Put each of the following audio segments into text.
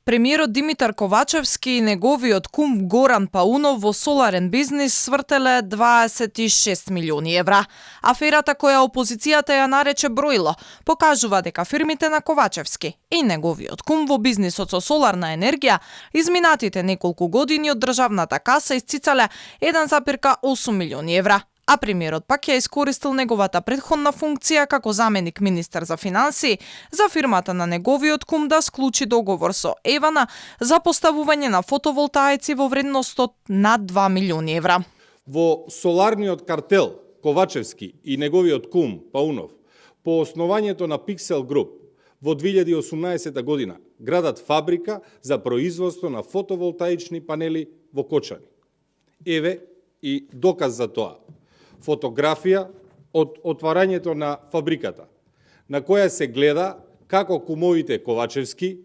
Премиерот Димитар Ковачевски и неговиот кум Горан Паунов во соларен бизнис свртеле 26 милиони евра. Аферата која опозицијата ја нарече броило, покажува дека фирмите на Ковачевски и неговиот кум во бизнисот со соларна енергија изминатите неколку години од државната каса исцицале 1,8 милиони евра. А премиерот пак ја искористил неговата претходна функција како заменик министер за финансии за фирмата на неговиот кум да склучи договор со Евана за поставување на фотоволтаици во вредност од над 2 милиони евра. Во соларниот картел Ковачевски и неговиот кум Паунов по основањето на Pixel Group во 2018 година градат фабрика за производство на фотоволтаични панели во Кочани. Еве и доказ за тоа. Фотографија од отварањето на фабриката, на која се гледа како кумовите Ковачевски,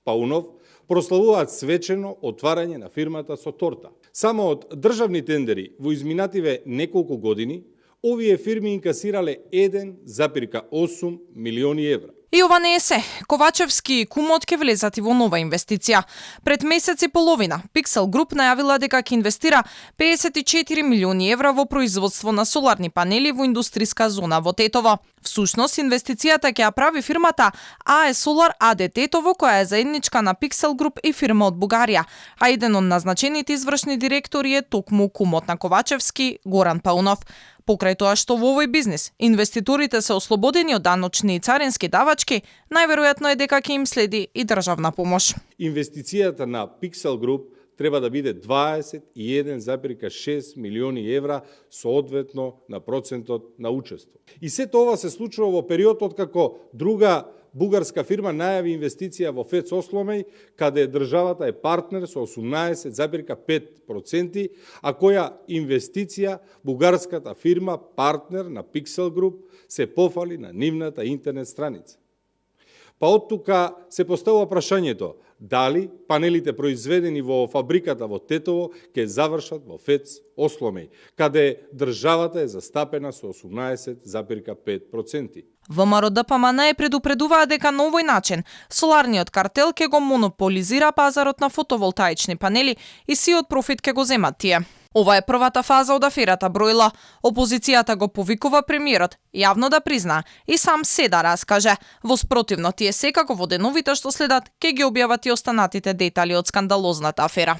Паунов, прославуваат свечено отварање на фирмата со торта. Само од државни тендери во изминативе неколку години, овие фирми инкасирале 1,8 милиони евра. И ова не е се. Ковачевски и кумот ќе влезат и во нова инвестиција. Пред месец и половина Pixel Group најавила дека ќе инвестира 54 милиони евра во производство на соларни панели во индустријска зона во Тетово. Всушност, инвестицијата ќе ја прави фирмата AE Solar AD Тетово, која е заедничка на Pixel Group и фирма од Бугарија, а еден од назначените извршни директори е токму кумот на Ковачевски, Горан Паунов. Покрај тоа што во овој бизнис инвеститорите се ослободени од даночни и царински давачки, најверојатно е дека ќе им следи и државна помош. Инвестицијата на Pixel Group треба да биде 21,6 милиони евра соодветно на процентот на учество. И сето ова се случува во период од како друга бугарска фирма најави инвестиција во ФЕЦ Осломеј, каде државата е партнер со 18,5%, а која инвестиција бугарската фирма партнер на Pixel Group се пофали на нивната интернет страница. Па од тука се поставува прашањето дали панелите произведени во фабриката во Тетово ќе завршат во ФЕЦ Осломеј, каде државата е застапена со 18,5%. ВМРО ДПМН предупредуваа дека на овој начин соларниот картел ќе го монополизира пазарот на фотоволтаични панели и сиот профит ќе го земат тие. Ова е првата фаза од аферата броила. Опозицијата го повикува премиерот јавно да призна и сам се да раскаже. Во спротивно, тие секако во деновите што следат ќе ги објават и останатите детали од скандалозната афера.